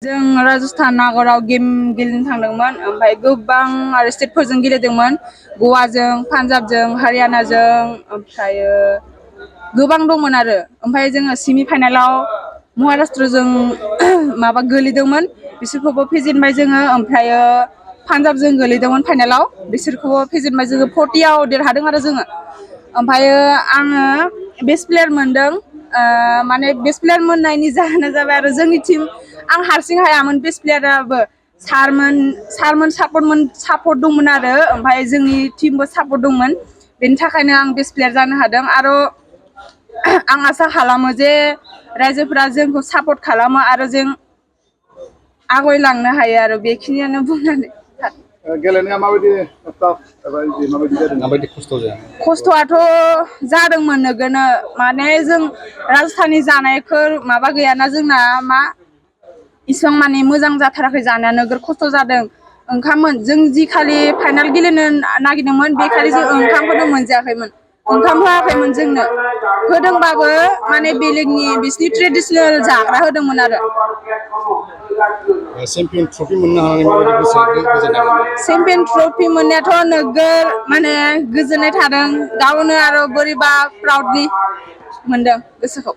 जों राजस्थान नागराव गेम गेलेनो थांदोंमोन ओमफ्राय गोबां आरो स्टेटफोरजों गेलेदोंमोन गवाजों पान्जाबजों हारियानाजों ओमफ्रायो गोबां दंमोन आरो ओमफ्राय जोङो सेमि फाइनालाव महाराष्ट्रजों माबा गोलैदोंमोन बिसोरखौबो फेजेनबाय जोङो ओमफ्रायो पान्जाबजों गोलैदोंमोन फाइनालाव बिसोरखौबो फेजेनबाय जोङो 40आव देरहादों आरो जोङो ओमफ्रायो आङो बेस्ट प्लेयार मोनदों माने बेस्ट प्लेयार मोननायनि जाहोना जाबाय आरो जोंनि टिम आं हारसिं हायामोन बेस्ट प्लेयाराबो सारमोन सापर्ट दंमोन आरो ओमफ्राय जोंनि टिमबो सापर्ट दंमोन बेनि थाखायनो आं बेस्ट प्लेयार जानो हादों आरो आं आसा खालामो जे रायजोफोरा जोंखौ सापर्ट खालामो आरो जों आवगायलांनो हायो आरो बेखिनियानो बुंनानै गेलेनाया माबायदि टाफ एबा इजि माबायदि जादों माबायदि खस्थ' जाया खस्थ'आथ' जादोंमोन नोगोनो माने जों राजस्थाननि जानायफोर माबा गैयाना जोंना मा इसिबां माने मोजां जाथाराखै जानाया नोगोर खस्थ' जादों ओंखाममोन जों जि खालि फाइनाल गेलेनो नागिरदोंमोन बे खालि जों ओंखामखौनो मोनजायाखैमोन ओंखाम होआखैमोन जोंनो होदोंबाबो माने बेलेगनि बिसिनि ट्रेडिसनेल जाग्रा होदोंमोन आरो चेम्पियन ट्रफि मोननो हानानै माबायदि गोजोननाय मोनदों चेम्पियन ट्रफि मोननायाथ' नोगोर माने गोजोननाय थादों गावनो आरो बोरैबा प्राउडलि मोनदों गोसोखौ